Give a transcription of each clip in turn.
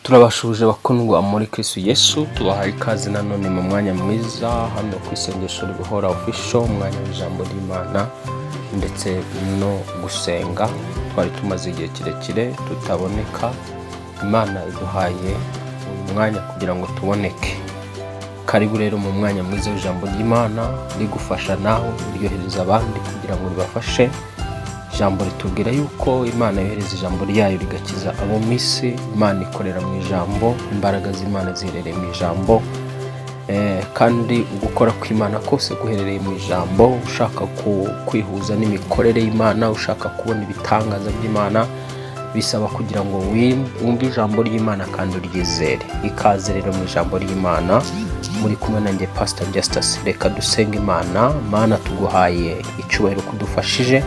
Turabasuhuje bakundwa muri Kristo Yesu, tubahaye ikaze nanone mu mwanya mwiza hano ku Isengesho Ribohora Official, umwanya w'ijambo ry'Imana ndetse no gusenga. Twari tumaze igihe kirekire tutaboneka, Imana iduhaye uyu mwanya kugira ngo tuboneke. Karibu rero mu mwanya mwiza w'ijambo ry'Imana rigufasha nawe uryohereza abandi kugira ngo ribafashe. Ijambo ritubwira yuko Imana yohereza ijambo ryayo rigakiza abo mu isi. Imana ikorera mu ijambo, imbaraga z'Imana ziherereye mu ijambo. Kandi gukora kw'Imana kose guherereye mu ijambo. Ushaka kwihuza n'imikorere y'Imana, ushaka kubona ibitangaza by'Imana, bisaba kugira ngo wumve ijambo ry'Imana kandi uryizere. Ikaze rero mu ijambo ry'Imana, muri kumwe nanjye Pastor Justus. Reka dusenge Imana. Mana, tuguhaye icyubahiro kudufashije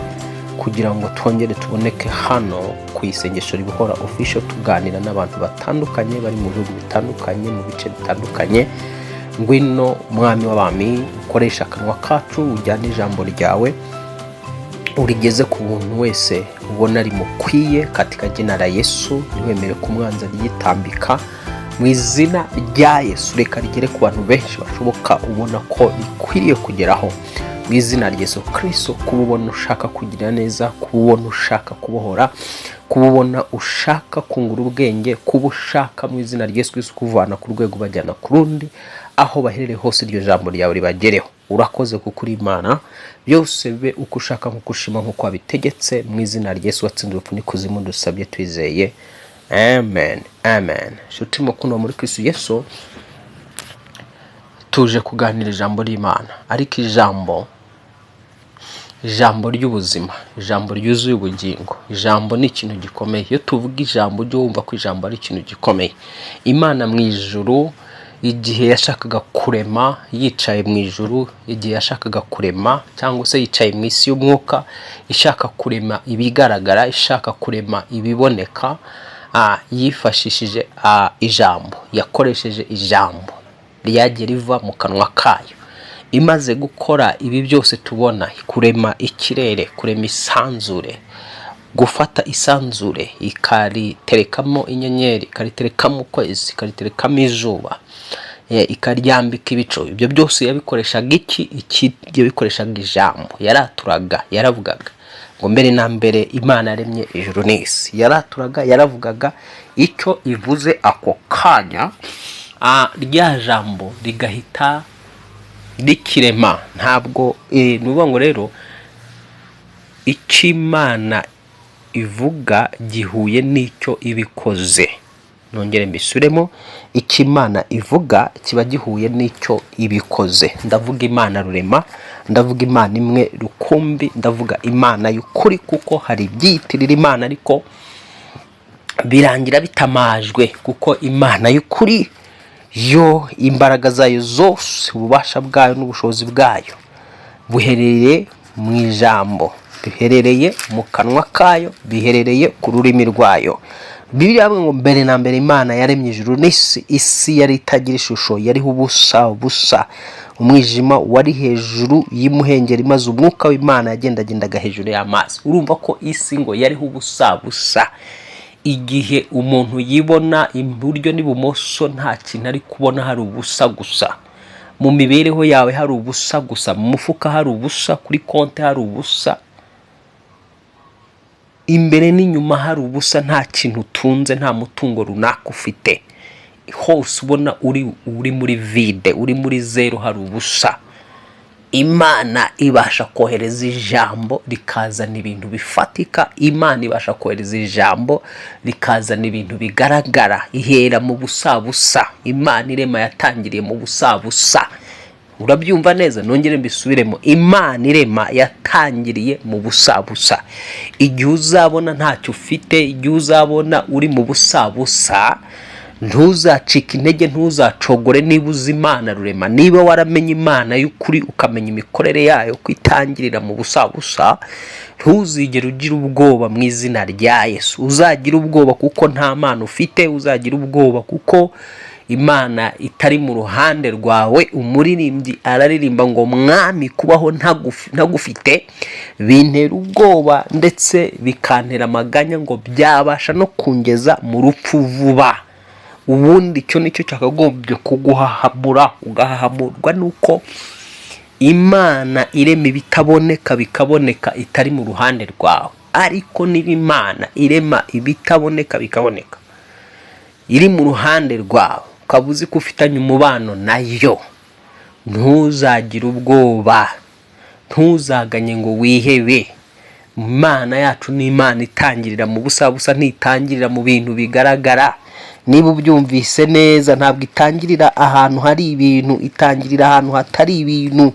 kugira ngo twongere tuboneke hano ku Isengesho Ribohora Official, tuganira n'abantu batandukanye bari mu bihugu bitandukanye, mu bice bitandukanye. Ngwino Mwami w'abami, ukoresha akanwa kacu, ujyane ijambo ryawe urigeze ku muntu wese ubona rimukwiye, katika jina la Yesu. Ntiwemere ko umwanzi aryitambika, mu izina rya Yesu. Reka rigere ku bantu benshi bashoboka ubona ko rikwiriye kugeraho, mu izina rya Yesu Kirisito. Kuba ubona ushaka kugira neza, kuba ubona ushaka kubohora, kuba ubona ushaka kungura ubwenge, kuba ushaka mu izina rya Yesu Kirisito kuvana ku rwego bajyana ku rundi, aho baherereye hose iryo jambo ryawe ribagereho. Urakoze kuko uri Imana. Byose bibe uko ushaka, nk'uko ushima, nk'uko wabitegetse, mu izina rya Yesu watsinze urupfu n'ikuzimu dusabye twizeye, amen, amen. Nshuti mukundwa muri Kristo Yesu, tuje kuganira ijambo ry'Imana, ariko ijambo ry'ubuzima, ijambo ryuzuye ubugingo. Ijambo ni ikintu gikomeye. Iyo tuvuga ijambo, ujye wumva ko ijambo ari ikintu gikomeye. Imana mu ijuru, igihe yashakaga kurema, yicaye mu ijuru, igihe yashakaga kurema, cyangwa se yicaye mu isi y'umwuka, ishaka kurema ibigaragara, ishaka kurema ibiboneka, yifashishije ijambo, yakoresheje ijambo ryagiye riva mu kanwa kayo. Imaze gukora ibi byose tubona, kurema ikirere, kurema isanzure, gufata isanzure ikariterekamo inyenyeri, ikariterekamo ukwezi, ikariterekamo izuba, ikaryambika ibicu, ibyo byose yabikoreshaga iki? Iki yabikoreshaga ijambo. Yaraturaga, yaravugaga ngo: "Mbere na mbere Imana yaremye ijuru n'isi." Yaraturaga, yaravugaga. Icyo ivuze ako kanya, rya jambo rigahita rikirema. Ntabwo ni ukuvuga ngo rero icyo Imana ivuga gihuye n'icyo ibikoze. Nongere mbisubiremo: icyo Imana ivuga kiba gihuye n'icyo ibikoze. Ndavuga Imana rurema, ndavuga Imana imwe rukumbi, ndavuga Imana y'ukuri, kuko hari ibyiyitirira Imana ariko birangira bitamajwe, kuko Imana y'ukuri yo imbaraga zayo zose, ububasha bwayo n'ubushobozi bwayo buherereye mu ijambo, biherereye mu kanwa kayo, biherereye ku rurimi rwayo. Bibiliya iravuga ngo: "Mbere na mbere Imana yaremye ijuru n'isi. Isi yari itagira ishusho, yariho ubusa busa, umwijima wari hejuru y'imuhengeri, maze umwuka w'Imana yagendagendaga hejuru y'amazi." Urumva ko isi ngo yariho ubusa busa. Igihe umuntu yibona iburyo n'ibumoso nta kintu ari kubona, hari ubusa gusa, mu mibereho yawe hari ubusa gusa, mu mufuka hari ubusa, kuri konti hari ubusa, imbere n'inyuma hari ubusa, nta kintu utunze, nta mutungo runaka ufite, hose ubona uri muri vide, uri muri zeru, hari ubusa, Imana ibasha kohereza ijambo rikazana ibintu bifatika. Imana ibasha kohereza ijambo rikazana ibintu bigaragara. Ihera mu busabusa. Imana irema yatangiriye mu busabusa. Urabyumva neza? Nongere mbisubiremo: Imana irema yatangiriye mu busabusa. Igihe uzabona ntacyo ufite, igihe uzabona uri mu busabusa, ntuzacike intege, ntuzacogore. Niba uzi Imana rurema, niba waramenye Imana y'ukuri, ukamenya imikorere yayo ko itangirira mu busabusa, ntuzigere ugira ubwoba mu izina rya Yesu. Uzagira ubwoba kuko nta mana ufite, uzagira ubwoba kuko Imana itari mu ruhande rwawe. Umuririmbyi araririmba ngo: "Mwami, kubaho ntagufite bintera ubwoba, ndetse bikantera amaganya, ngo byabasha no kungeza mu rupfu vuba." Ubundi icyo nicyo cyakagombye kuguhahamura, ugahahamurwa nuko Imana irema ibitaboneka bikaboneka itari mu ruhande rwawe. Ariko niba Imana irema ibitaboneka bikaboneka iri mu ruhande rwawe, ukaba uzi ko ufitanye umubano nayo, ntuzagire ubwoba, ntuzaganye ngo wihebe. Imana yacu ni Imana itangirira mu busa busa, ntitangirira mu bintu bigaragara. Niba ubyumvise neza, ntabwo itangirira ahantu hari ibintu, itangirira ahantu hatari ibintu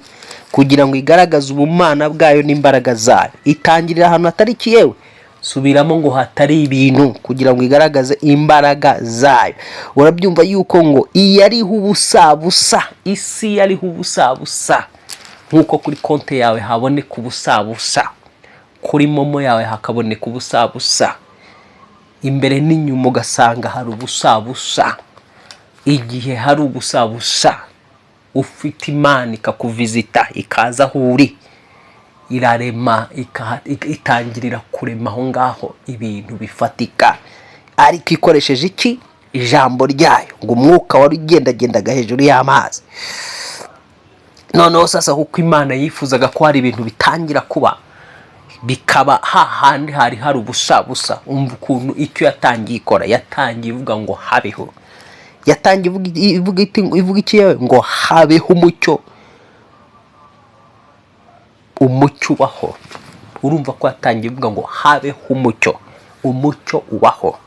kugira ngo igaragaze ubumana bwayo n'imbaraga zayo. Itangirira ahantu hatari iki? Yewe, subiramo ngo hatari ibintu, kugira ngo igaragaze imbaraga zayo. Urabyumva yuko ngo iyariho ubusa busa, isi yariho ubusa busa, nk'uko kuri konti yawe haboneka ubusa busa, kuri MoMo yawe hakaboneka ubusa busa, imbere n'inyuma ugasanga hari ubusa busa. Igihe hari ubusa busa, ufite Imana ikakuvizita, ikaza aho uri, irarema, itangirira kurema aho ngaho ibintu bifatika, ariko ikoresheje iki? Ijambo ryayo. Ngo umwuka wari ugendagendaga hejuru y'amazi. Noneho sasa, kuko Imana yifuzaga ko hari ibintu bitangira kuba, bikaba hahandi hari hari ubusa busa, umva ukuntu icyo yatangiye ikora. Yatangiye ivuga ngo habeho. Yatangiye ivuga iti, ivuga iki yewe? Ngo habeho umucyo, umucyo ubaho. Urumva ko yatangiye ivuga ngo habeho umucyo, umucyo ubaho.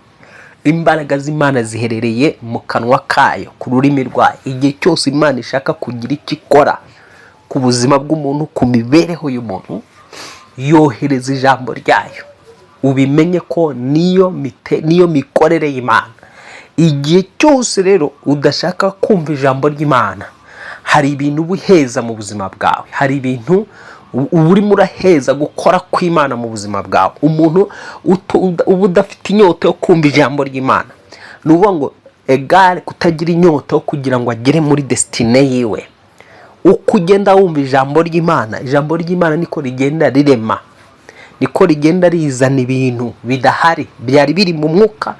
Imbaraga z'Imana ziherereye mu kanwa kayo, ku rurimi rwayo. Igihe cyose Imana ishaka kugira icyo ikora ku buzima bw'umuntu, ku mibereho y'umuntu, yohereza ijambo ryayo. Ubimenye ko niyo mikorere y'Imana. Igihe cyose rero udashaka kumva ijambo ry'Imana, hari ibintu uba uheza mu buzima bwawe, hari ibintu uba urimo uraheza gukora kw'Imana mu buzima bwawe. Umuntu uba udafite inyota yo kumva ijambo ry'Imana, ni ukuvuga ngo égale kutagira inyota yo kugira ngo agere muri destinée yiwe. Uko ugenda wumva ijambo ry'Imana, ijambo ry'Imana niko rigenda rirema, niko rigenda rizana ibintu bidahari byari biri mu mwuka,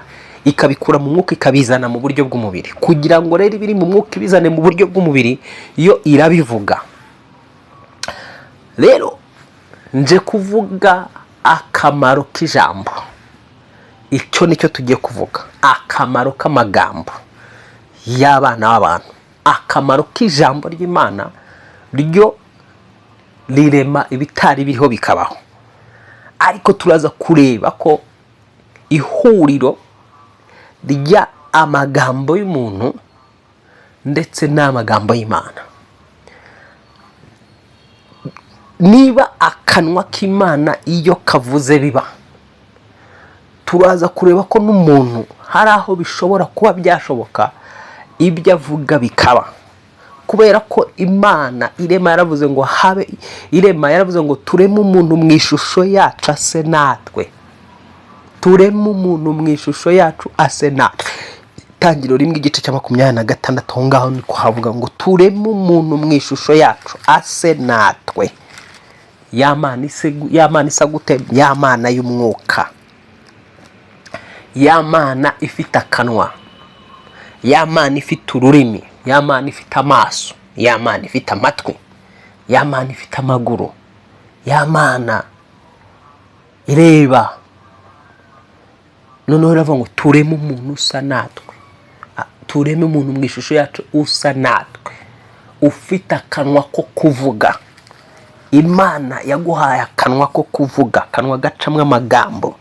ikabikura mu mwuka ikabizana mu buryo bw'umubiri. Kugira ngo rero ibiri mu mwuka ibizane mu buryo bw'umubiri, yo irabivuga. Rero nje kuvuga akamaro k'ijambo. Icyo nicyo tugiye kuvuga, akamaro k'amagambo y'abana b'abantu, akamaro k'ijambo ry'Imana ryo rirema ibitari biriho bikabaho. Ariko turaza kureba ko ihuriro rya amagambo y'umuntu ndetse n'amagambo y'Imana. Niba akanwa k'Imana iyo kavuze biba, turaza kureba ko n'umuntu hari aho bishobora kuba byashoboka ibyo avuga bikaba, kubera ko Imana irema yaravuze ngo habe, irema yaravuze ngo tureme umuntu mu ishusho yacu ase natwe, tureme umuntu mu ishusho yacu ase natwe. Itangiriro 1 igice cya 26, aho ngaho ni kuhavuga ngo tureme umuntu mu ishusho yacu ase natwe. Ya Mana ya Mana isa gute? Ya Mana y'umwuka, ya Mana ifite akanwa, ya Mana ifite ururimi, ya Mana ifite amaso, ya Mana ifite amatwi, ya Mana ifite amaguru, ya Mana ireba. Noneho iravuga ngo tureme umuntu usa natwe. Tureme umuntu mu ishusho yacu usa natwe, ufite akanwa ko kuvuga. Imana yaguhaye akanwa ko kuvuga, akanwa gacamo amagambo.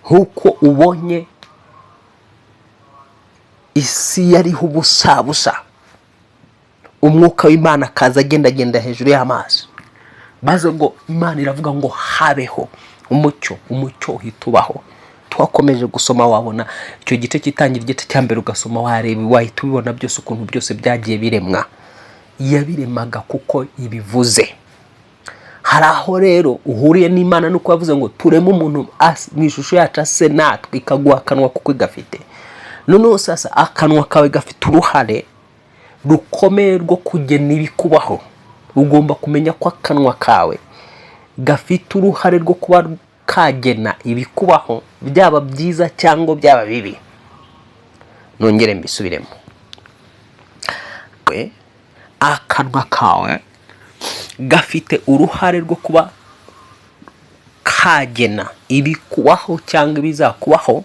Nk'uko ubonye isi yariho ubusa busa, umwuka w'Imana akaza agendagenda hejuru y'amazi, maze ngo Imana iravuga ngo habeho umucyo, umucyo uhita ubaho. Twakomeje gusoma, wabona icyo gice cy'itangira, igice cya mbere, ugasoma wareba, wahita ubibona byose ukuntu byose byagiye biremwa. Yabiremaga kuko ibivuze. Hari aho rero uhuriye n'Imana, nuko yavuze ngo tureme umuntu mu ishusho yacu ase natwe, ikaguha akanwa kuko igafite. Noneho sasa akanwa kawe gafite uruhare rukomeye rwo kugena ibikubaho. Ugomba kumenya ko akanwa kawe gafite uruhare rwo kuba kagena ibikubaho, byaba byiza cyangwa byaba bibi. Nongere mbisubiremo. Akanwa kawe gafite uruhare rwo kuba kagena ibikubaho cyangwa ibizakubaho,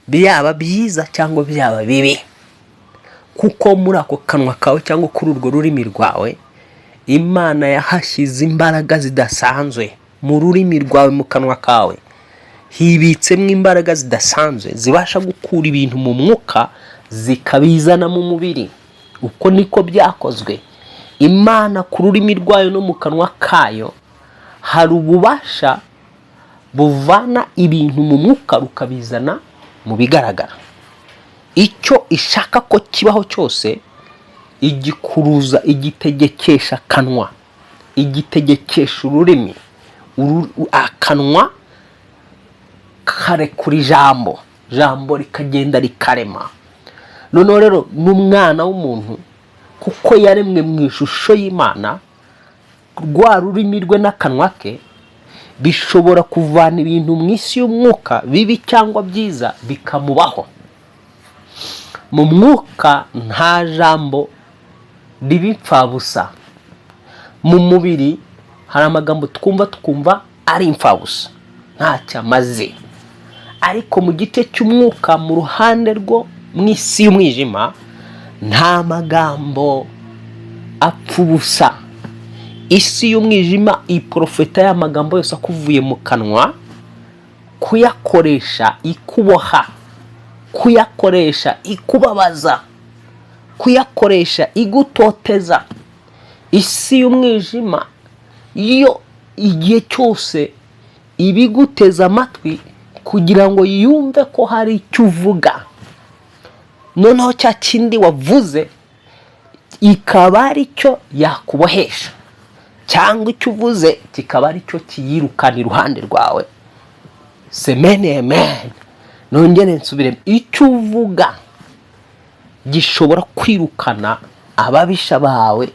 byaba byiza cyangwa byaba bibi, kuko muri ako kanwa kawe cyangwa kuri urwo rurimi rwawe Imana yahashyize imbaraga zidasanzwe. Mu rurimi rwawe, mu kanwa kawe, hibitsemo imbaraga zidasanzwe zibasha gukura ibintu mu mwuka zikabizana mu mubiri. Uko niko byakozwe. Imana ku rurimi rwayo no mu kanwa kayo hari ububasha buvana ibintu mu mwuka rukabizana mu bigaragara. Icyo ishaka ko kibaho cyose igikuruza, igitegekesha akanwa, igitegekesha ururimi. Akanwa karekura ijambo, ijambo rikagenda rikarema. Noneho rero n'umwana w'umuntu, kuko yaremwe mu ishusho y'Imana, rwa rurimi rwe n'akanwa ke bishobora kuvana ibintu mu isi y'umwuka, bibi cyangwa byiza, bikamubaho. Mu mwuka nta jambo riba imfabusa. Mu mubiri hari amagambo twumva tukumva ari imfabusa, ntacyo amaze, ariko mu gice cy'umwuka, mu ruhande rwo mu isi y'umwijima, nta magambo apfa ubusa. Isi y'umwijima iprofita ya magambo yose akuvuye mu kanwa kuyakoresha ikuboha, kuyakoresha ikubabaza, kuyakoresha igutoteza. Isi y'umwijima yo igihe cyose ibiguteza amatwi kugira ngo yumve ko hari icyo uvuga, noneho cya kindi wavuze ikaba ari cyo yakubohesha, cyangwa icyo uvuze kikaba ari cyo kiyirukana iruhande rwawe. Semene amen. Nongere nsubiremo: icyo uvuga gishobora kwirukana ababisha bawe,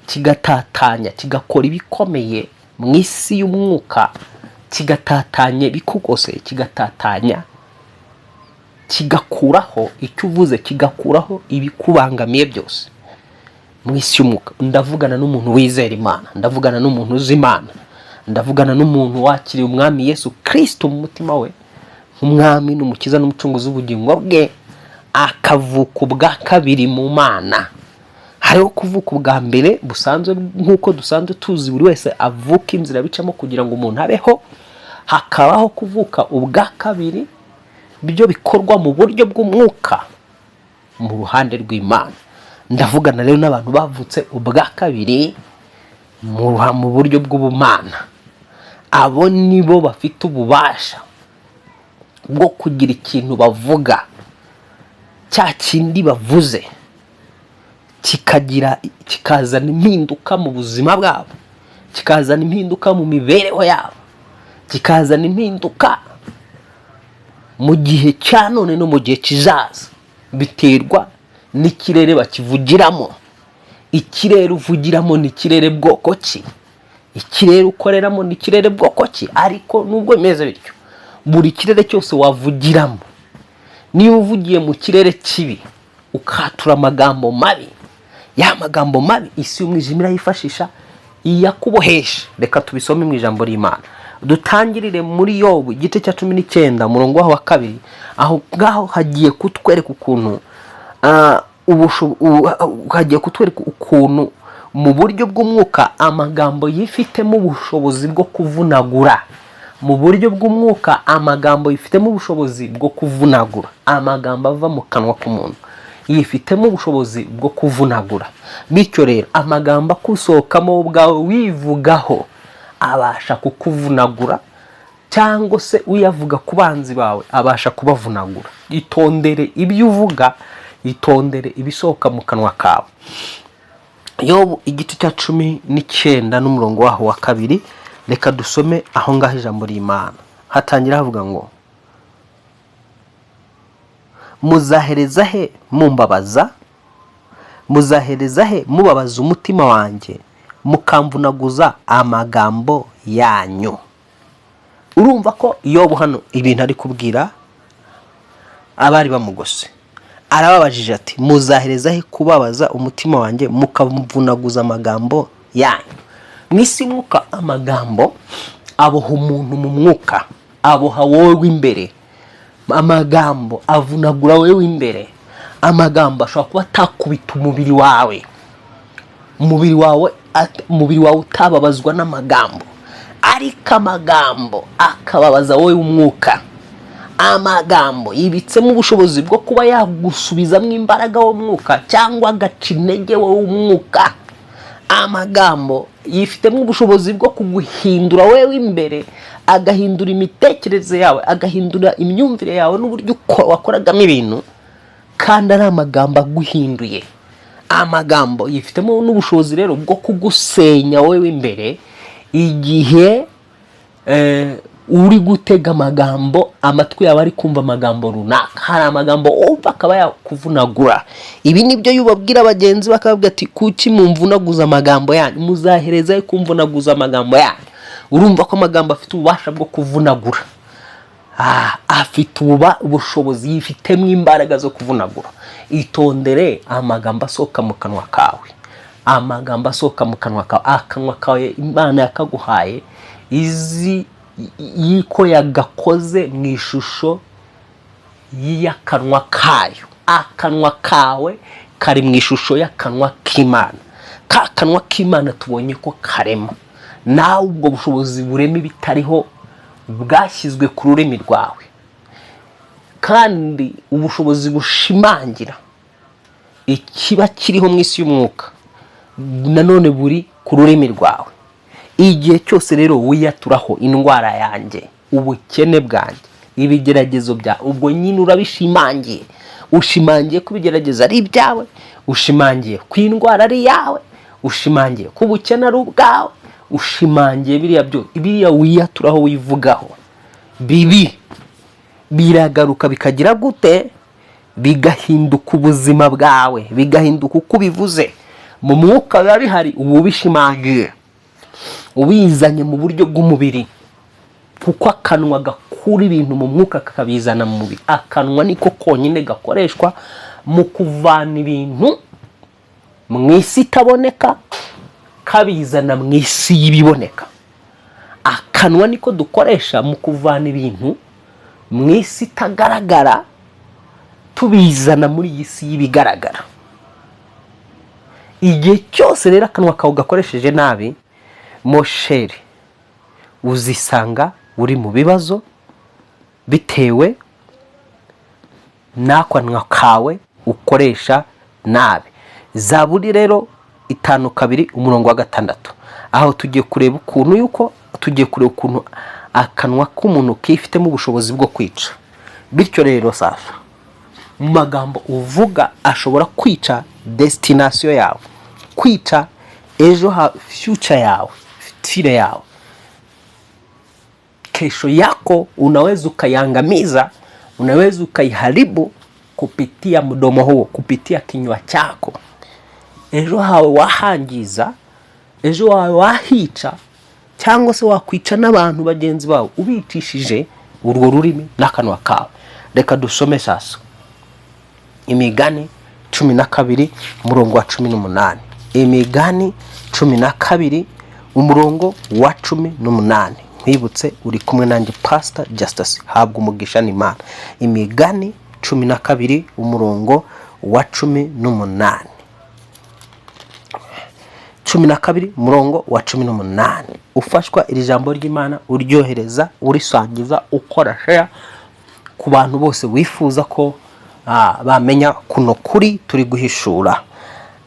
kigatatanya, kigakora ibikomeye mu isi y'umwuka, kigatatanya ibikugose, kigatatanya, kigakuraho icyo uvuze, kigakuraho ibikubangamiye byose mu isi y'umwuka. Ndavugana n'umuntu wizera Imana, ndavugana n'umuntu uzi Imana, ndavugana n'umuntu wakiriye Umwami Yesu Kirisito mu mutima we nk'Umwami n'Umukiza n'Umucunguzi w'ubugingo bwe, akavuka ubwa kabiri mu Mana. Hariho kuvuka ubwa mbere busanzwe, nk'uko dusanzwe tuzi buri wese avuka, inzira bicamo kugira ngo umuntu abeho. Hakabaho kuvuka ubwa kabiri, byo bikorwa mu buryo bw'umwuka mu ruhande rw'Imana. Ndavugana rero n'abantu bavutse ubwa kabiri mu buryo bw'ubumana. Abo nibo bafite ububasha bwo kugira ikintu bavuga, cya kindi bavuze kikagira, kikazana impinduka mu buzima bwabo, kikazana impinduka mu mibereho yabo, kikazana impinduka mu gihe cya none no mu gihe kizaza. Biterwa n'ikirere bakivugiramo. Ikirere uvugiramo ni ikirere bwoko ki? Ikirere ukoreramo ni ikirere bwoko ki? Ariko nubwo bimeze bityo, buri kirere cyose wavugiramo, niba uvugiye mu kirere kibi ukatura amagambo mabi, ya magambo mabi isi y'umwijima irayifashisha iyakubohesha. Reka tubisome mu ijambo ry'Imana. Dutangirire muri Yobu igice cya 19, umurongo waho wa 2. Aho ngaho hagiye kutwereka ukuntu hagiye kutwereka ukuntu mu buryo bw'umwuka amagambo yifitemo ubushobozi bwo kuvunagura. Mu buryo bw'umwuka amagambo yifitemo ubushobozi bwo kuvunagura. Amagambo ava mu kanwa k'umuntu yifitemo ubushobozi bwo kuvunagura. Bityo rero amagambo akusohokamo wowe ubwawe wivugaho abasha kukuvunagura, cyangwa se uyavuga ku banzi bawe abasha kubavunagura. Itondere ibyo uvuga, itondere ibisohoka mu kanwa kawe. Yobu igice cya 19 n'umurongo waho wa 2. Reka dusome aho ngaho ijambo ry'Imana. Hatangira havuga ngo: "Muzahereza he mumbabaza? Muzahereza he mubabaza umutima wanjye, mukamvunaguza amagambo yanyu?" Urumva ko Yobu hano ibintu ari kubwira abari bamugose, Arababajije ati: "Muzahereza he kubabaza umutima wanjye, mukavunaguza amagambo yanyu?" Mu isi y'umwuka, amagambo aboha umuntu mu mwuka, aboha wowe w'imbere. Amagambo avunagura wowe w'imbere. Amagambo ashobora kuba atakubita umubiri wawe, umubiri wawe utababazwa n'amagambo, ariko amagambo akababaza wowe w'umwuka. Amagambo yibitsemo ubushobozi bwo kuba yagusubizamo imbaraga w'umwuka, cyangwa agaca intege wowe w'umwuka. Amagambo yifitemo ubushobozi bwo kuguhindura wowe imbere, agahindura imitekerereze yawe, agahindura imyumvire yawe n'uburyo wakoragamo ibintu, kandi ari amagambo aguhinduye. Amagambo yifitemo n'ubushobozi rero bwo kugusenya wowe imbere, igihe uri gutega amagambo amatwi yawe, ari kumva amagambo runaka. Hari amagambo wumva akaba yakuvunagura. Ibi nibyo yubabwira bagenzi, bakababwira ati: "Kuki mumvunaguza amagambo yanyu? Muzahereza he kumvunaguza amagambo yanyu?" Urumva ko amagambo afite ububasha bwo kuvunagura. Afite ubushobozi, yifitemo imbaraga zo kuvunagura. Itondere amagambo asohoka mu kanwa kawe, amagambo asohoka mu kanwa kawe. Akanwa kawe Imana yakaguhaye izi y'iko yagakoze mu ishusho y'akanwa kayo. Akanwa kawe kari mu ishusho y'akanwa k'Imana. Ka kanwa k'Imana tubonye ko karema. Nawe ubwo bushobozi burema ibitariho bwashyizwe ku rurimi rwawe, kandi ubushobozi bushimangira ikiba kiriho mu isi y'umwuka nanone buri ku rurimi rwawe. Igihe cyose rero wiyaturaho indwara yanjye, ubukene bwanjye, ibigeragezo byawe, ubwo nyine urabishimangiye. Ushimangiye ko ibigeragezo ari ibyawe, ushimangiye ko indwara ari iyawe, ushimangiye ko ubukene ari ubwawe, ushimangiye biriya byo. Biriya wiyaturaho, wivugaho bibi, biragaruka bikagira gute? Bigahinduka ubuzima bwawe, bigahinduka uko ubivuze. Mu mwuka biba bihari, uba ubishimangiye, ubizanye mu buryo bw'umubiri, kuko akanwa gakura ibintu mu mwuka kakabizana mu mubiri. Akanwa niko konyine gakoreshwa mu kuvana ibintu mu isi itaboneka kabizana mu isi y'ibiboneka. Akanwa niko dukoresha mu kuvana ibintu mu isi itagaragara tubizana muri iyi si y'ibigaragara. Igihe cyose rero akanwa kawe gakoresheje nabi, mon cher, uzisanga uri mu bibazo bitewe n'akanwa kawe ukoresha nabi. Zaburi rero 52, umurongo wa 6, aho tugiye kureba ukuntu yuko tugiye kureba ukuntu akanwa k'umuntu kifitemo ubushobozi bwo kwica. Bityo rero sasa, mu magambo uvuga ashobora kwica destination yawe, kwica ejo ha future yawe, future yawe, kesho yako unaweza ukaiangamiza, unaweza ukaiharibu kupitia mdomo huo, kupitia kinywa chako. Ejo hawe wahangiza, ejo hawe wahica, cyangwa se wakwica n'abantu bagenzi bawe ubicishije urwo rurimi n'akanwa kawe. Reka dusome sasa Imigani 12, umurongo wa 18. Imigani 12, umurongo wa 18. Nkwibutse, uri kumwe nanjye, Pastor Justus. Habwa umugisha n'Imana. Imigani 12, umurongo wa 18. 12, umurongo wa 18. Ufashwa iri jambo ry'Imana, uryohereza, urisangiza, ukora share ku bantu bose wifuza ko bamenya kuno kuri turi guhishura.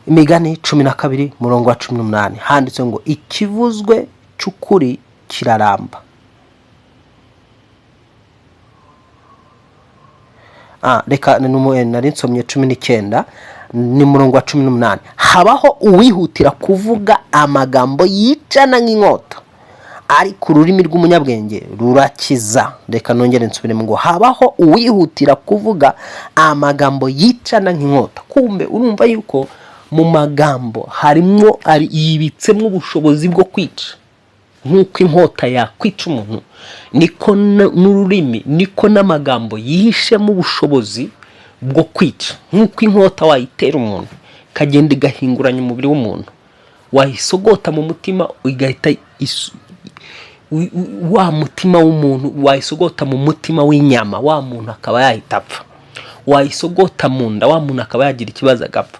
Imigani 12, umurongo wa 18, handitse ngo: "Ikivuzwe cy'ukuri kiraramba." Reka nari nsomye 19, ni murongo wa 18. "Habaho uwihutira kuvuga amagambo yicana nk'inkota, ariko ururimi rw'umunyabwenge rurakiza." Reka nongere nsubiremo ngo: "Habaho uwihutira kuvuga amagambo yicana nk'inkota." Kumbe urumva yuko mu magambo harimwo, ari yibitsemo ubushobozi bwo kwica. Nk'uko inkota yakwica umuntu, niko n'ururimi, niko n'amagambo yihishemo ubushobozi. bwo kwica. Nk'uko inkota wayitera umuntu ikagenda igahinguranya umubiri w'umuntu, wayisogota mu mutima igahita wa mutima w'umuntu, wayisogota mu mutima w'inyama, wa muntu akaba yahita apfa. Wayisogota mu nda, wa muntu akaba yagira ikibazo agapfa.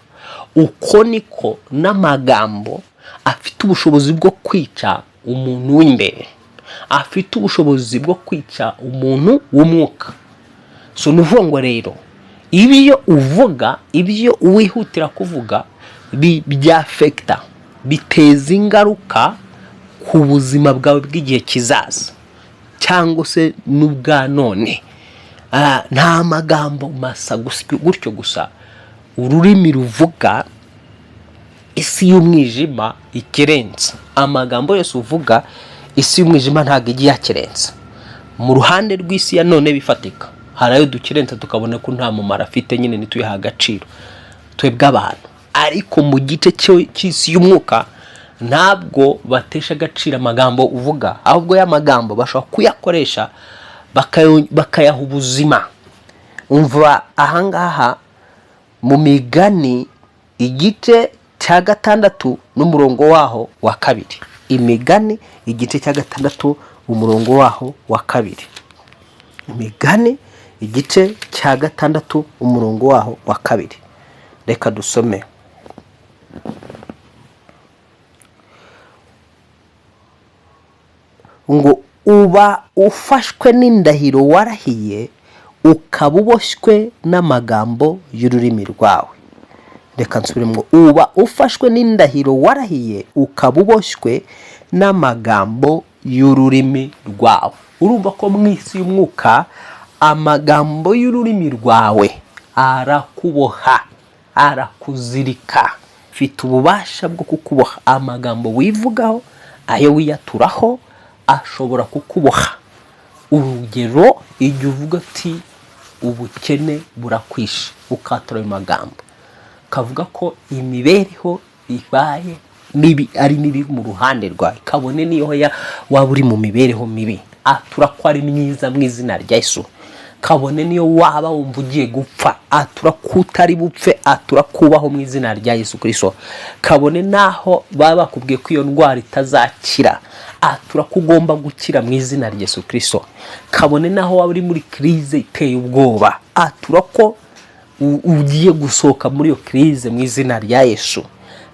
Uko niko n'amagambo afite ubushobozi bwo kwica umuntu w'imbere, afite ubushobozi bwo kwica umuntu w'umwuka. So ni ukuvuga ngo rero ibyo uvuga, ibyo wihutira kuvuga, byaffecta, biteza ingaruka ku buzima bwawe bw'igihe kizaza cyangwa se n'ubwa none. Nta magambo masa gutyo gusa ururimi ruvuga isi y'umwijima ikerensa. Amagambo yose uvuga, isi y'umwijima ntabwo ijya iyakerensa. Mu ruhande rw'isi ya none bifatika, hari ayo dukerensa tukabona ko nta mumaro afite nyine, ntituyahe agaciro twebwe abantu. Ariko mu gice cy'isi y'umwuka ntabwo batesha agaciro amagambo uvuga, ahubwo ya magambo bashobora kuyakoresha bakayaha ubuzima. Umva ahangaha mu Migani igice cya 6 n'umurongo waho wa 2. Imigani igice cya 6, umurongo waho wa 2. Imigani igice cya 6, umurongo waho wa 2. Reka dusome. Ngo uba ufashwe n'indahiro warahiye, ukaba uboshywe n'amagambo y'ururimi rwawe. Reka nsubiremo: uba ufashwe n'indahiro warahiye, ukaba uboshywe n'amagambo y'ururimi rwawe. Urumva ko mu isi y'umwuka amagambo y'ururimi rwawe arakuboha, arakuzirika, ufite ububasha bwo kukuboha. Amagambo wivugaho, ayo wiyaturaho, ashobora kukuboha. Urugero, igihe uvuga ati "Ubukene burakwishe", ukatura ayo magambo, ukavuga ko imibereho ibaye mibi, ari mibi mu ruhande rwawe, kabone niyo waba uri mu mibereho mibi, atura ko ari myiza mu izina rya Yesu. Kabone niyo waba wumva ugiye gupfa, atura ko utari bupfe, atura kubaho mu izina rya Yesu Kristo. Kabone naho baba bakubwiye ko iyo ndwara itazakira, atura ko ugomba gukira mu izina rya Yesu Kristo. Kabone naho waba uri muri crise iteye ubwoba, atura ko ugiye gusohoka muri iyo crise mu izina rya Yesu.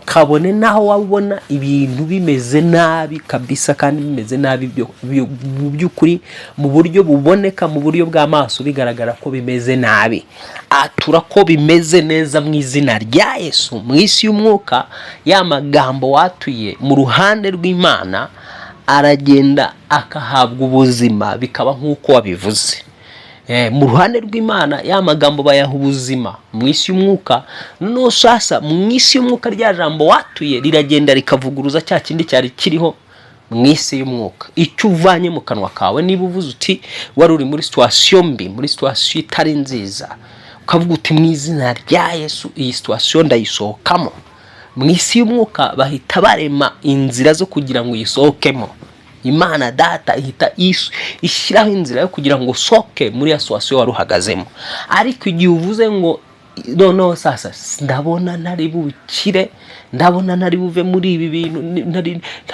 Kabone naho waba ubona ibintu bimeze nabi kabisa, kandi bimeze nabi mu by'ukuri, mu buryo buboneka, mu buryo bw'amaso bigaragara ko bimeze nabi, atura ko bimeze neza mu izina rya Yesu. Mu isi y'umwuka ya magambo watuye mu ruhande rw'Imana aragenda akahabwa ubuzima, bikaba nk'uko wabivuze. Mu ruhande rw'Imana ya magambo bayaha ubuzima mu isi y'umwuka. Noneho sasa mu isi y'umwuka rya jambo watuye riragenda rikavuguruza cya kindi cyari kiriho mu isi y'umwuka. Icyo uvanye mu kanwa kawe, niba uvuze uti, wari uri muri situation mbi, muri situation itari nziza, ukavuga uti "Mu izina rya Yesu iyi situation ndayisohokamo", mu isi y'umwuka bahita barema inzira zo kugira ngo uyisohokemo. Imana Data ihita ishyiraho inzira yo kugira ngo usohoke muri ya situation wari uhagazemo. Ariko igihe uvuze ngo "Noneho sasa ndabona ntari bukire, ndabona ntari buve muri ibi bintu,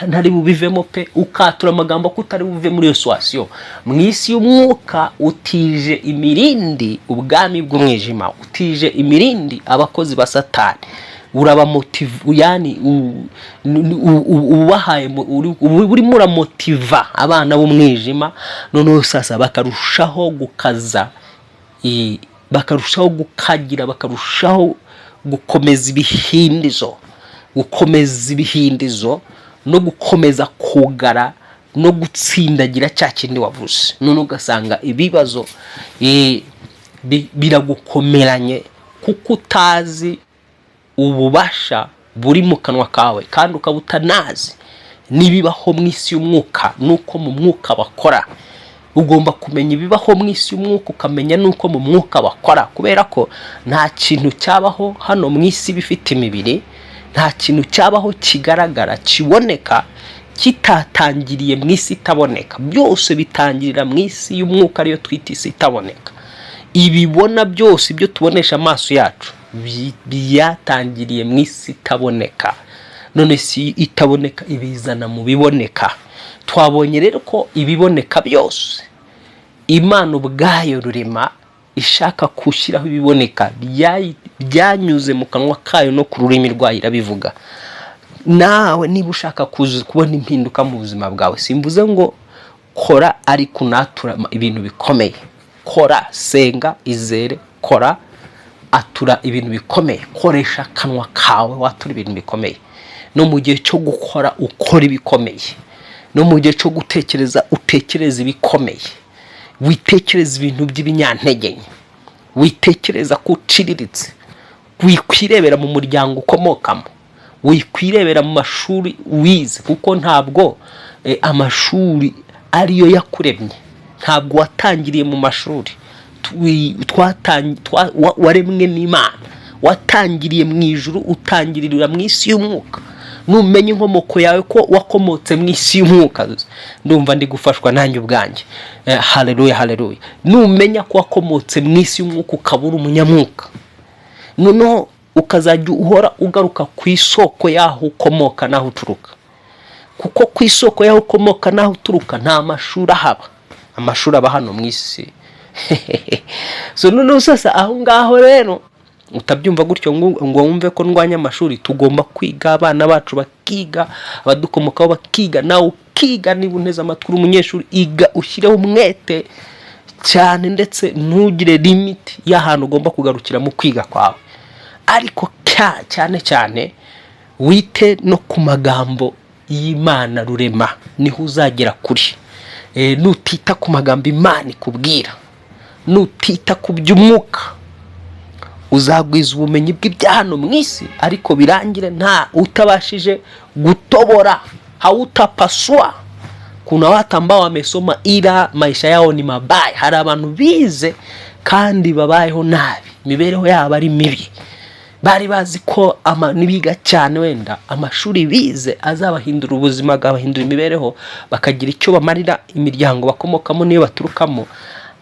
ntari bubivemo pe", ukatura amagambo ko utari buve muri iyo situation, mu isi y'umwuka utije imirindi ubwami bw'umwijima, utije imirindi abakozi ba Satani. Urabamotiva, yani ubahaye urimo uramotiva abana b'umwijima. Noneho sasa bakarushaho gukaza, bakarushaho gukagira, bakarushaho gukomeza ibihindizo, gukomeza ibihindizo no gukomeza kugara no gutsindagira cya kindi wavuze. None ugasanga ibibazo biragukomeranye kuko utazi ububasha buri mu kanwa kawe, kandi ukaba utanazi n'ibibaho mu isi y'umwuka n'uko mu mwuka bakora. Ugomba kumenya ibibaho mu isi y'umwuka, ukamenya n'uko mu mwuka bakora, kubera ko nta kintu cyabaho hano mu isi bifite imibiri, nta kintu cyabaho kigaragara kiboneka kitatangiriye mu isi itaboneka. Byose bitangirira mu isi y'umwuka, ariyo twita isi itaboneka. Ibibona byose, ibyo tubonesha amaso yacu, byatangiriye mu isi itaboneka. None isi itaboneka ibizana mu biboneka. Twabonye rero ko ibiboneka byose, Imana ubwayo Rurema ishaka gushyiraho ibiboneka, byanyuze mu kanwa kayo no ku rurimi rwayo irabivuga. Nawe niba ushaka kubona impinduka mu buzima bwawe, simvuze ngo kora, ariko unatura ibintu bikomeye. Kora, senga, izere, kora, atura ibintu bikomeye, koresha akanwa kawe watura ibintu bikomeye. No mu gihe cyo gukora, ukora ibikomeye. No mu gihe cyo gutekereza, utekereza ibikomeye. Witekereza ibintu by'ibinyantege nke, witekereza ko uciriritse, wikwirebera mu muryango ukomokamo, wikwirebera mu mashuri wize, kuko ntabwo amashuri ariyo yakuremye. Ntabwo watangiriye mu mashuri. Waremwe n'Imana, watangiriye mu ijuru, utangirira mu isi y'umwuka. Numenya inkomoko yawe, ko wakomotse mu isi y'umwuka, ndumva ndi gufashwa nanjye ubwanjye. Haleluya, haleluya. Numenya ko wakomotse mu isi y'umwuka, ukaba uri umunyamwuka, noneho ukazajya uhora ugaruka ku isoko y'aho ukomoka n'aho uturuka, kuko ku isoko y'aho ukomoka n'aho uturuka nta mashuri ahaba. Amashuri aba hano mu isi. So noneho sasa aho ngaho rero, utabyumva gutyo ngo wumve ko ndwanya amashuri. Tugomba kwiga, abana bacu bakiga, abadukomokaho bakiga, nawe ukiga. Niba unteze amatwi uri umunyeshuri, iga, ushyireho umwete cyane, ndetse ntugire limit y'ahantu ugomba kugarukira mu kwiga kwawe. Ariko cyane cyane wite no ku magambo y'Imana Rurema, niho uzagera kuri. Nutita ku magambo Imana ikubwira, nutita ku by'umwuka, uzagwiza ubumenyi bw'ibya hano mu isi, ariko birangire nta utabashije gutobora, hautapasua. Kuna watu ambao wamesoma ila maisha yao ni mabaya. Hari abantu bize kandi babayeho nabi, imibereho yabo ari mibi. Bari bazi ko nibiga cyane, wenda amashuri bize azabahindura ubuzima, akabahindura imibereho, bakagira icyo bamarira imiryango bakomokamo n'iyo baturukamo,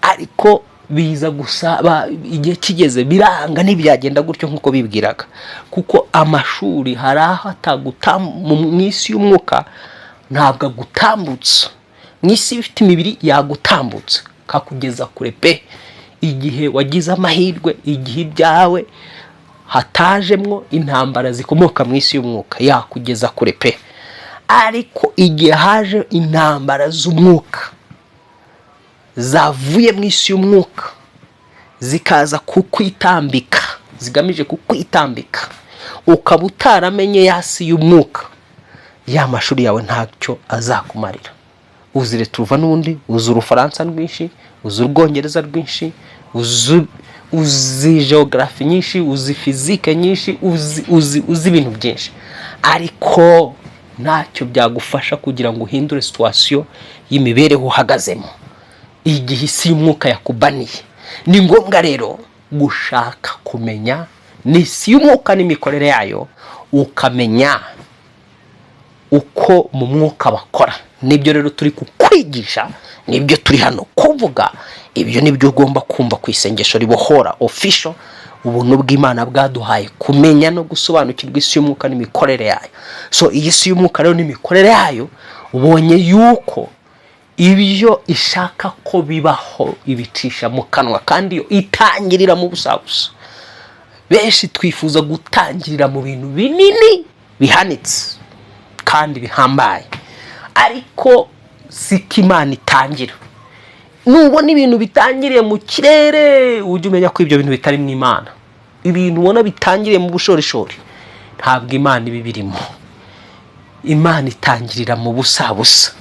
ariko biza gusa igihe kigeze biranga, ntibyagenda gutyo nk'uko bibwiraga, kuko amashuri hari aho mu isi y'umwuka ntabwo agutambutsa. Mu isi ifite imibiri yagutambutsa kakugeza kure pe, igihe wagize amahirwe, igihe ibyawe hatajemwo intambara zikomoka mu isi y'umwuka, yakugeza kure pe. Ariko igihe haje intambara z'umwuka zavuye mu isi y'umwuka, zikaza kukwitambika, zigamije kukwitambika, ukaba utaramenye ya si y'umwuka, ya mashuri yawe ntacyo azakumarira. Uzire turuva n'ubundi, uzi Urufaransa rwinshi, uzi Urwongereza rwinshi, uzi geography nyinshi, uzi physique nyinshi, uzi ibintu byinshi, ariko ntacyo byagufasha kugira ngo uhindure situation y'imibereho uhagazemo igihe isi y'umwuka yakubaniye. Ni ngombwa rero gushaka kumenya n'isi y'umwuka n'imikorere yayo, ukamenya uko mu mwuka bakora. Nibyo rero turi kukwigisha, nibyo turi hano kuvuga. Ibyo nibyo ugomba kumva ku Isengesho Ribohora Official. Ubuntu bw'Imana bwaduhaye kumenya no gusobanukirwa isi y'umwuka n'imikorere yayo. So iyi si y'umwuka rero n'imikorere yayo, ubonye yuko ibyo ishaka ko bibaho ibicisha mu kanwa, kandi yo itangirira mu busabusa. Benshi twifuza gutangirira mu bintu binini bihanitse kandi bihambaye, ariko siko Imana itangira. Nubona ibintu bitangiriye mu kirere, ujye umenya ko ibyo bintu bitari mu Imana. Ibintu ubona bitangiriye mu bushorishori, ntabwo Imana iba ibirimo. Imana itangirira mu busabusa.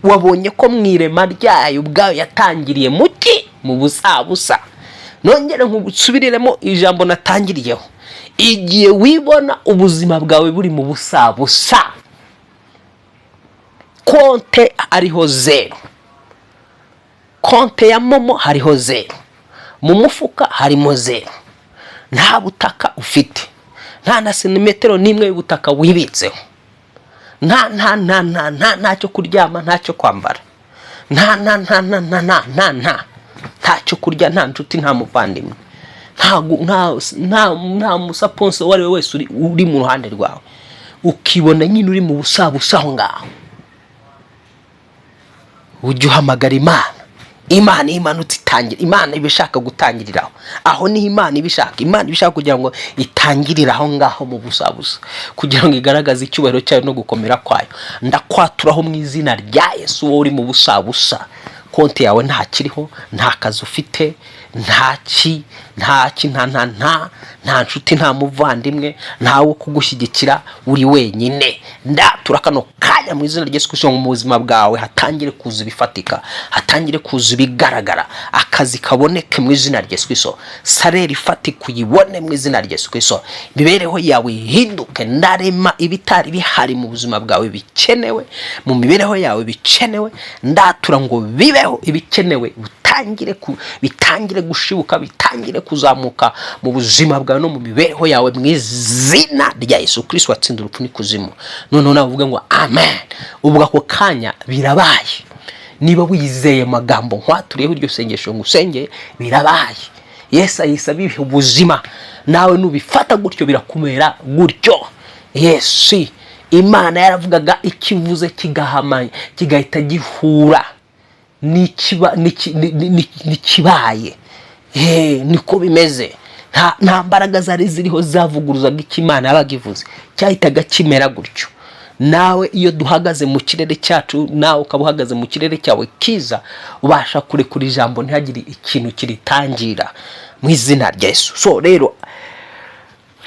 Wabonye ko mu irema ryayo ubwayo yatangiriye mu ki? Mu busabusa. Nongere nkusubiriremo ijambo natangiriyeho: igihe wibona ubuzima bwawe buri mu busabusa, konte hariho zero, konte ya MoMo hariho zero, mu mufuka harimo zero, nta butaka ufite, nta na santimetero n'imwe y'ubutaka wibitseho, nta nta nta nta nta ntacyo kuryama, ntacyo kwambara, nta nta nta nta nta nta nta nta. Nta cyo kurya, nta nshuti, nta muvandimwe, nta musponsor uwo ari we wese uri mu ruhande rwawe, ukibona nyine uri mu busabusa aho ngaho, ujya uhamagara Imana. Imana iyo imanutse itangira, Imana iba ishaka gutangirira aho. Niho Imana iba ishaka. Imana iba ishaka kugira ngo itangirire aho ngaho mu busabusa, kugira ngo igaragaze icyubahiro cyayo no gukomera kwayo. Ndakwaturaho mu izina rya Yesu, wowe uri mu busabusa, konti yawe ntakiriho, nta kazi ufite, nta ki, nta ki, nta nshuti, nta muvandimwe, ntawe kugushyigikira, uri wenyine. Ndatura kano kanya mu izina rya Yesu Kristo ngo mu buzima bwawe hatangire kuza ibifatika, hatangire kuza ibigaragara, akazi kaboneke mu izina rya Yesu Kristo, salaire ifatika uyibone mu izina rya Yesu Kristo, imibereho yawe ihinduke. Ndarema ibitari bihari mu buzima bwawe bikenewe, mu mibereho yawe bikenewe, ndatura ngo bibeho. Ibikenewe bitangire gushibuka, bitangire kuzamuka mu buzima bwawe no mu mibereho yawe mu izina rya Yesu Kristo watsinze urupfu n'ikuzimu. Noneho nawe uvuge ngo amen. Ubwo ako kanya birabaye. Niba wizeye amagambo nkwaturiyeho, iryo sengesho ngo usenge, birabaye. Yesu ahise abiha ubuzima. Nawe nubifata gutyo birakumera gutyo. Yesu, Imana yaravugaga, ikivuze kigahama, kigahita gihura n'ikibaye. Niko bimeze. Nta mbaraga zari ziriho zavuguruzaga icyo Imana yabaga ivuze, cyahitaga kimera gutyo. Nawe iyo duhagaze mu kirere cyacu, nawe ukaba uhagaze mu kirere cyawe kiza, ubasha kurekura ijambo ntihagire ikintu kiritangira mu izina rya Yesu. So rero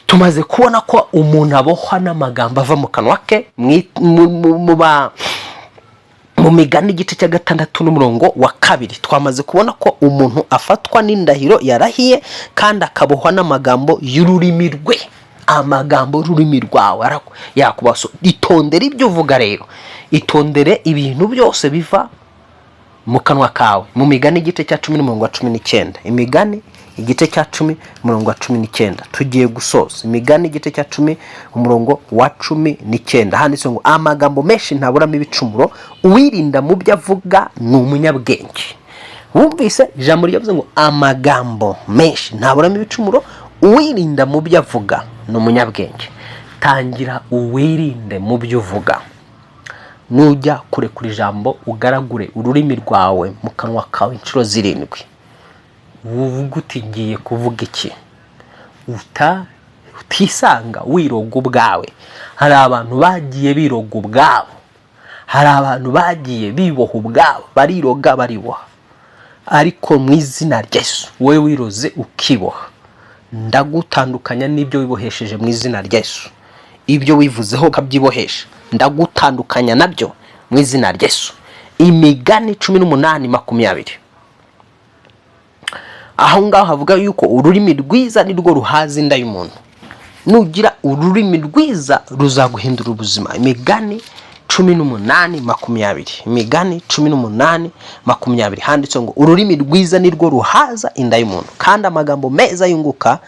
tumaze kubona ko umuntu abohwa n'amagambo ava mu kanwa ke. Mu Migani igice cya 6 n'umurongo wa 2, twamaze kubona ko umuntu afatwa n'indahiro yarahiye kandi akabohwa n'amagambo y'ururimi rwe. Amagambo y'ururimi rwawe yakuba. So, itondere ibyo uvuga rero, itondere ibintu byose biva mu kanwa kawe. Mu Migani igice cya 10 n'umurongo wa 19, Imigani igice cya 10 umurongo wa 19, tugiye gusoza. Imigani igice cya 10 umurongo wa 19, handitse ngo: "Amagambo menshi ntaburamo ibicumuro, uwirinda mu byo avuga ni umunyabwenge." Wumvise ijambo ryavuze ngo amagambo menshi ntaburamo ibicumuro, uwirinda mu byo avuga ni umunyabwenge. Tangira uwirinde mu byo uvuga. Nujya kurekura ijambo, ugaragure ururimi rwawe mu kanwa kawe inshuro 7, uvuga uti: "Ngiye kuvuga iki?" Utisanga wiroga ubwawe. Hari abantu bagiye biroga ubwabo, hari abantu bagiye biboha ubwabo, bariroga, bariboha. Ariko mu izina rya Yesu, wowe wiroze ukiboha, ndagutandukanya n'ibyo wibohesheje mu izina rya Yesu. Ibyo wivuzeho ukabyibohesha, ndagutandukanya nabyo mu izina rya Yesu. Imigani 18:20, aho ngaho havuga yuko ururimi rwiza ni rwo ruhaza inda y'umuntu. Nugira ururimi rwiza ruzaguhindura ubuzima. Imigani 18:20, Imigani 18:20, handitse ngo: "Ururimi rwiza ni rwo ruhaza inda y'umuntu, kandi amagambo meza yunguka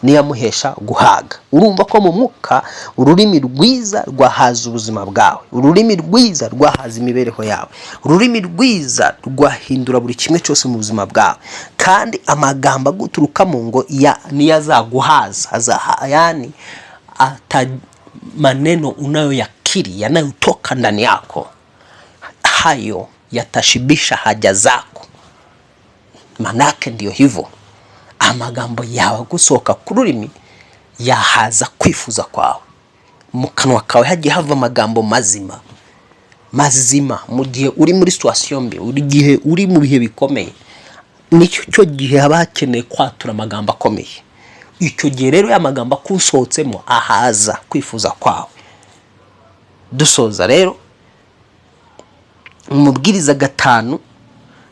niyo amuhesha guhaga." Urumva ko mu mwuka ururimi rwiza rwahaza ubuzima bwawe, ururimi rwiza rwahaza imibereho yawe, ururimi rwiza rwahindura buri kimwe cyose mu buzima bwawe. Kandi amagambo aguturukamo ngo niyo azaguhaza, azaha, yani ata maneno unayoyakiri yanayotoka ndani yako, hayo yatashibisha haja zako. Manake ndiyo hivyo, amagambo yawe agusohoka ku rurimi yahaza kwifuza kwawe. Mu kanwa kawe hagiye hava amagambo mazima mazima. Mu gihe uri muri situation mbi, buri gihe uri mu bihe bikomeye, nicyo cyo gihe haba hakeneye kwatura amagambo akomeye. Icyo gihe rero ya magambo akusohotsemo ahaza kwifuza kwawe. Dusoza rero, mu Mubwiriza 5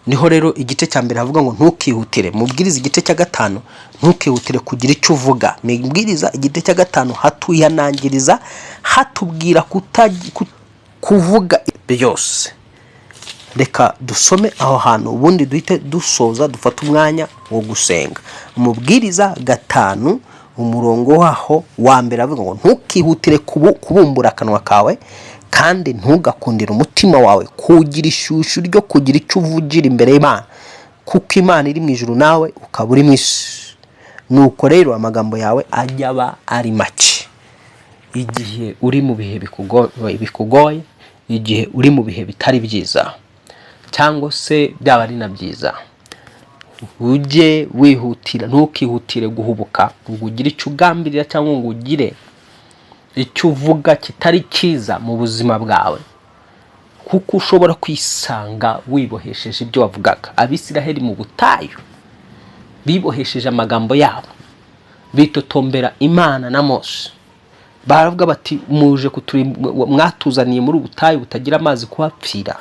niho rero igice cya mbere havuga ngo ntukihutire. Mubwiriza igice cya 5, ntukihutire kugira icyo uvuga. Mubwiriza igice cya 5 hatuyanangiriza, hatubwira kuvuga byose. Reka dusome aho hantu, ubundi duhite dusoza, dufate umwanya wo gusenga. Umubwiriza 5 umurongo waho wa mbere avuga ngo: "Ntukihutire kubumbura akanwa kawe, kandi ntugakundire umutima wawe kugira ishyushyu ryo kugira icyo uvugira imbere y'Imana, kuko Kuko Imana iri mu ijuru, nawe ukaba uri mu isi. Nuko rero amagambo yawe ajya aba ari make. Igihe uri mu bihe bikugoye, igihe uri mu bihe bitari byiza, cyangwa se byaba ari na byiza, ujye wihutira, ntukihutire guhubuka ngo ugire icyo ugambirira cyangwa ngo ugire icyo uvuga kitari cyiza mu buzima bwawe, kuko ushobora kwisanga wibohesheje ibyo wavugaga. Abisiraheli mu butayu bibohesheje amagambo yabo, bitotombera Imana na Mose. Baravuga bati: "Muje mwatuzaniye muri ubutayu butagira amazi kuhapfira,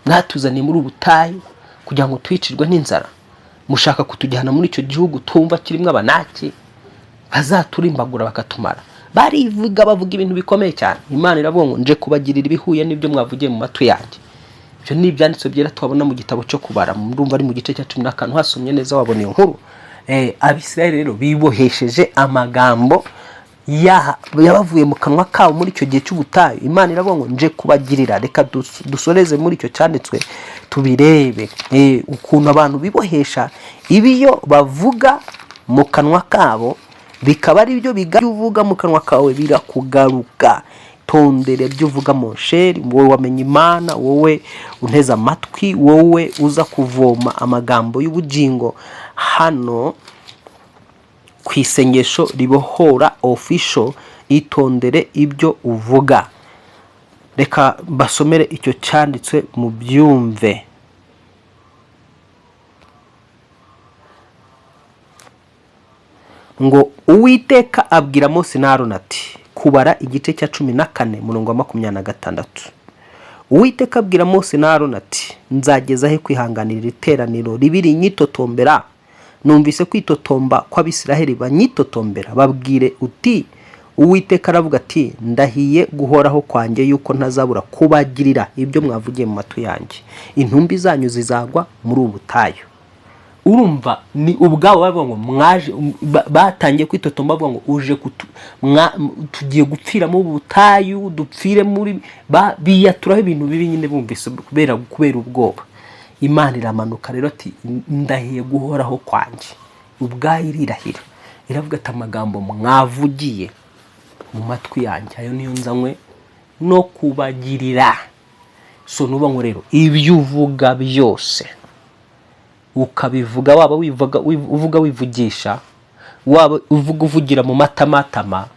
mwatuzaniye muri ubutayu kugira ngo twicirwe n'inzara, mushaka kutujyana muri icyo gihugu tumva kirimo Abanaki bazaturimbagura bakatumara." Barivuga, bavuga ibintu bikomeye cyane. Imana iravuga ngo: "Nje kubagirira ibihuye n'ibyo mwavugiye mu matwi yanjye." Ibyo ni ibyanditswe byera tubabona mu gitabo cyo Kubara, ndumva ari mu gice cya 14. Hasomye neza wabona iyo nkuru. Abisirayeli rero bibohesheje amagambo yabavuye mu kanwa kabo muri icyo gihe cy'ubutayu. Imana iravuga ngo: "Nje kubagirira." Reka dusoreze muri icyo cyanditswe tubirebe, ukuntu abantu bibohesha ibiyo bavuga mu kanwa kabo, bikaba ari byo ibyo uvuga mu kanwa kawe birakugaruka. Tondere ibyo uvuga, mon cher, wowe wamenye Imana, wowe unteze amatwi, wowe uza kuvoma amagambo y'ubugingo hano ku Isengesho Ribohora Official. Itondere ibyo uvuga. Reka basomere icyo cyanditswe mu byumve. Ngo: "Uwiteka abwira Mose na Aroni ati", Kubara igice cya 14, murongo wa 26: "Uwiteka abwira Mose na Aroni ati: 'Nzageza he kwihanganira iteraniro ribi rinyitotombera? Numvise kwitotomba kw'Abisiraheli banyitotombera. Babwire uti: Uwiteka aravuga ati: Ndahiye guhoraho kwanjye yuko ntazabura kubagirira ibyo mwavugiye mu matwi yanjye. Intumbi zanyu zizagwa muri ubu butayu.'" Urumva ni ubwabo bavuga ngo mwaje, batangiye kwitotomba bavuga ngo uje tugiye gupfira mu butayu, dupfire muri biyaturaho ibintu bibi nyine bumvise kubera ubwoba. Imana iramanuka rero ati: "Ndahiye guhoraho kwanjye." Ubwayo irirahira, iravuga ati: "Amagambo mwavugiye mu matwi yanjye, ayo niyo nzanywe no kubagirira." So nuba ngo rero ibyo uvuga byose ukabivuga, waba wivuga uvuga wivugisha, waba uvuga uvugira mu matamatama,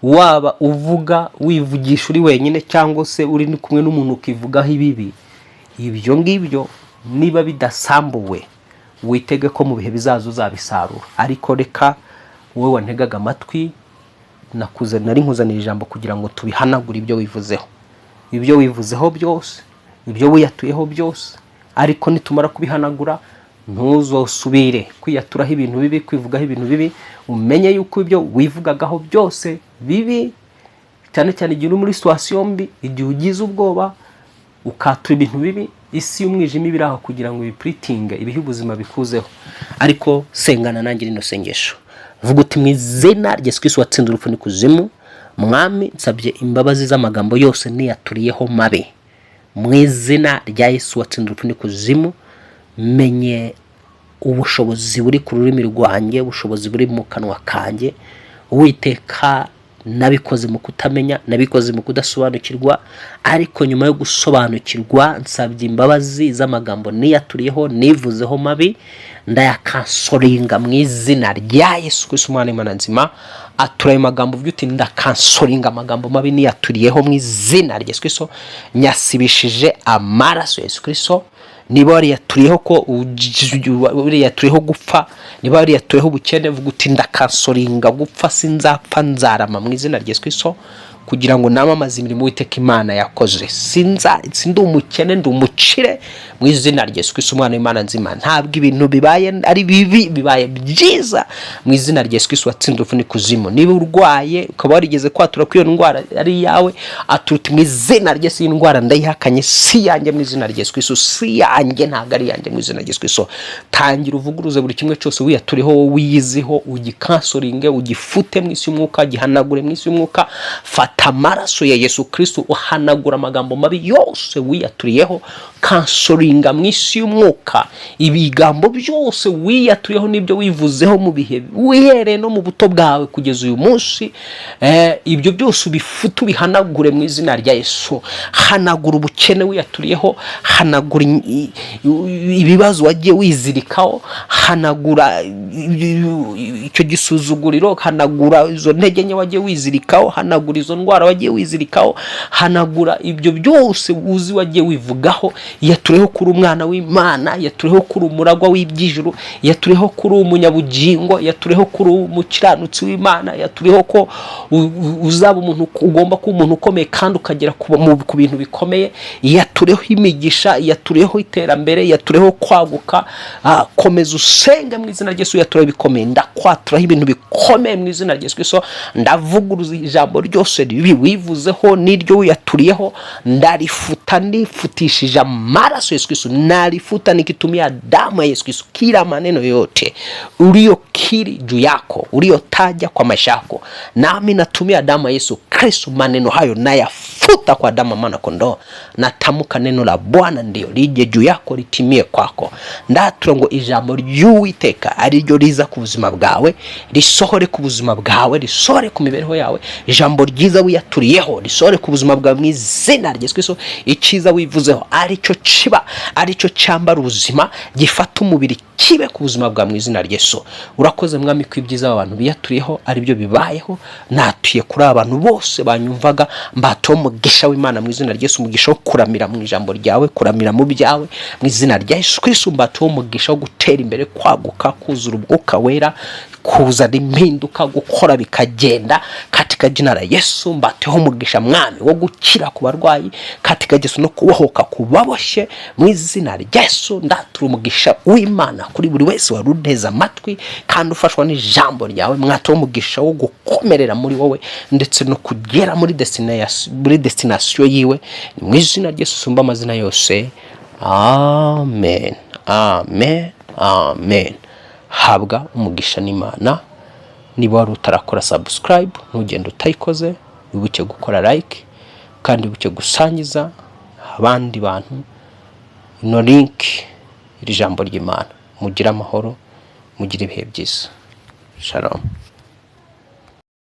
waba uvuga wivugisha uri wenyine, cyangwa se uri kumwe n'umuntu ukivugaho ibibi, ibyo ngibyo niba bidasambuwe, witege ko mu bihe bizaza uzabisarura. Ariko reka wowe wantegaga amatwi, nakuze nari nkuzaniye ijambo kugira ngo tubihanagure, ibyo wivuzeho, ibyo wivuzeho byose, ibyo wiyatuyeho byose. Ariko nitumara kubihanagura, ntuzosubire kwiyaturaho ibintu bibi, kwivugaho ibintu bibi. Umenye yuko ibyo wivugagaho byose bibi, cyane cyane igihe uri muri situation mbi, igihe ugize ubwoba ukatura ibintu bibi, isi y'umwijima iba iri aho kugira ngo ibipuritinge, ibihe ubuzima bikuzeho. Ariko sengana nanjye rino sengesho, vuga uti: "Mu izina rya Yesu Kristo watsinze urupfu n'ikuzimu, Mwami, nsabye imbabazi z'amagambo yose niyaturiyeho mabi. Mu izina rya Yesu watsinze urupfu n'ikuzimu, menye ubushobozi buri ku rurimi rwanjye, ubushobozi buri mu kanwa kanjye. Uwiteka, nabikoze mu kutamenya, nabikoze mu kudasobanukirwa, ariko nyuma yo gusobanukirwa nsabye imbabazi z'amagambo niyaturiyeho, nivuzeho mabi. Ndayakansoringa mu izina rya Yesu Kristo umwana w'Imana nzima." Atura ayo magambo, uvuge uti: "Ndakansoringa amagambo mabi niyaturiyeho mu izina rya Yesu Kristo, nyasibishije amaraso ya Yesu Kristo." Niba wariyaturiyeho ko wariyaturiyeho gupfa, niba wariyaturiyeho ubukene, vuga uti: "Ndakansoringa gupfa, sinzapfa, nzarama mu izina rya Yesu Kristo kugira ngo namamaze imirimo Uwiteka Imana yakoze. Sinza sindi umukene, ndi umukire mu izina rya Yesu Kristo umwana w'Imana nzima. Ntabwo ibintu bibaye ari bibi, bibaye byiza mu izina rya Yesu Kristo watsinze urupfu n'ikuzimu." Niba urwaye, ukaba warigeze kwatura ko iyo ndwara ari iyawe, atura uti: "Mu izina rya Yesu, iyi ndwara ndayihakanye, si yanjye mu izina rya Yesu Kristo, si yanjye, ntabwo ari iyanjye mu izina rya Yesu Kristo." Tangira uvuguruze buri kimwe cyose wiyaturiho, wowe wiyiziho, ugikansoringe, ugifute mu isi y'umwuka, gihanagure mu isi y'umwuka. Fata Fata amaraso ya Yesu Kristo, uhanagura amagambo mabi yose wiyaturiyeho. Cancelinga mu isi y'umwuka ibigambo byose wiyaturiyeho n'ibyo wivuzeho mu bihe wihereye no mu buto bwawe kugeza uyu munsi. Ibyo byose ubifute, ubihanagure mu izina rya Yesu. Hanagura ubukene wiyaturiyeho, hanagura ibibazo wagiye wizirikaho, hanagura icyo gisuzuguriro, hanagura izo ntege nke wagiye wizirikaho, hanagura izo ndwara wagiye wizirikaho, hanagura ibyo byose uzi wagiye wivugaho. Yatureho kuri umwana w'Imana, yatureho kuri umuragwa w'iby'ijuru, yatureho kuri umunyabugingo, yatureho kuri umukiranutsi w'Imana, yatureho ko uzaba umuntu, ugomba kuba umuntu ukomeye kandi ukagera ku bintu bikomeye. Yatureho imigisha, yatureho iterambere, yatureho kwaguka. Komeza usenge mu izina rya Yesu. Yatureho ibikomeye, ndakwaturaho ibintu bikomeye mu izina rya Yesu Kristo. Ndavuguruza ijambo ryose ribi wivuzeho n'iryo wiyaturiyeho, ndarifuta nifutishije amaraso ya Yesu Kristo. Nalifuta nikitumia damu ya Yesu Kristo kila maneno yote uliyokiri juu yako, uliyotaja kwa maisha yako, nami natumia damu ya Yesu Kristo, maneno hayo nayafuta kwa damu ya mwana kondoo. Natamka neno la Bwana ndio lije juu yako, litimie kwako. Ndatura ngo ijambo ry'Uwiteka ariryo riza ku buzima bwawe, risohore ku buzima bwawe, risohore ku mibereho yawe. Ijambo ryiza wiyaturiyeho risohore ku buzima bwawe mu izina rya Yesu Kristo. Icyiza wivuzeho aricyo kiba, aricyo cyambara ubuzima, gifata umubiri, kibe ku buzima bwawe mu izina rya Yesu. Urakoze Mwami ko ibyiza aba bantu biyaturiyeho aribyo bibayeho. Natuye kuri aba bantu bose banyumvaga, mbatuye umugisha w'Imana mu izina rya Yesu, umugisha wo kuramira mu ijambo ryawe, kuramira mu byawe mu izina rya Yesu Kristo. Mbatuye umugisha wo gutera imbere, kwaguka, kuzura Umwuka Wera, kuzana impinduka, gukora bikagenda katika jina la Yesu. Mbateho umugisha, Mwami, wo gukira ku barwayi katika Yesu, no kubohoka ku baboshye mu izina rya Yesu. Ndatura umugisha w'Imana kuri buri wese wari uteze amatwi kandi ufashwa n'ijambo ryawe. Mwatuye umugisha wo gukomerera muri wowe ndetse no kugera muri destination yiwe. Ni mu izina rya Yesu usumba amazina yose. Amen, amen, amen. Habwa umugisha n'Imana. Niba wari utarakora subscribe, ntugende utayikoze. Wibuke gukora like kandi wibuke gusangiza abandi bantu ino link, iri jambo ry'Imana. Mugire amahoro, mugire ibihe byiza. Shalom.